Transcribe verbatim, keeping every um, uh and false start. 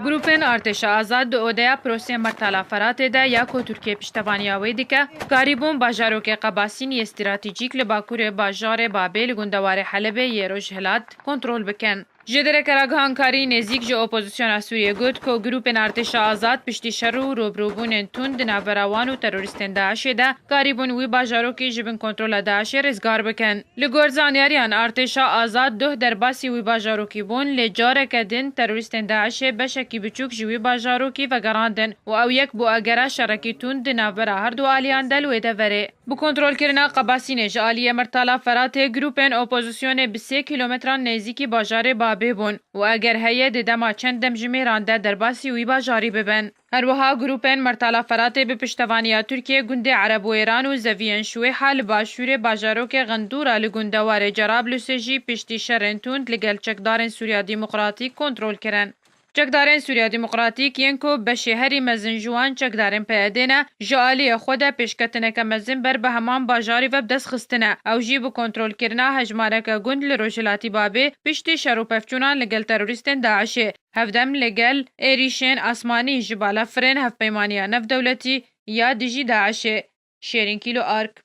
Grûpên Artêşa Azad di odeya prosê Mertala Feratê de ya ku Tirkiye piştevaniya wê dike, karîbûn bajarokê Qebasîn yê stratejîk li bakurê bajarê Babê li gundewarê Helebê yê rojhilat kontrol bikin. Ji dereke ragihankarî nêzîk ji opozisyona Sûriyê got ku grûpên Artêşa Azad piştî şer û rûbirûbûnên tund di navbera wan û terorîstên DAIŞê de karîbûn wî bajarokî ji bin kontrola DAIŞê rizgar bikin. Li gor zanyariyan, Artêşa Azad duh derbasî wî bajarokî bûn, lê careke din terorîstên DAIŞê beşekî biçûk ji wî bajarokî vegerandin û ew yek bû agera şerekî tund di navbera her du aliyan de li wê deverê. Bi kontrolkirina Qebasînê ji aliyê Mirtala Feratê grûpên opozisyonê bi sê kîlometran nêzîkî bajarê Babê bûn û eger heye di dema çend demjimêran de derbasî wî bajarî bibin. Her wiha grûpên Mirtala Feratê bi piştevaniya Tirkiyê gundê Erebwêran û Zeviyên Şuwêha li başûrê bajarokê Xindûra li gundewarê Cerablusê jî piştî şerên tund li gel çekdarên Sûriya Demokratîk kontrol kirin. Çekdarên Sûriya Demokratîk yên ku beşê herî mezin ji wan çekdarên P Y D'ê ne, ji aliyê xwe de pêşketineke mezin ber bi heman bajarî ve bi dest xistine. Ew jî bi kontrolkirina hejmareke gund li rojhilatî Babê piştî şer û pevçûnan li gel terorîstên DAIŞê, hevdem li gel êrîşên asmanî ji balafirên Hevpeymaniya Navdewletî ya dijî DAIŞê. Şêrîn Kîlo Ark.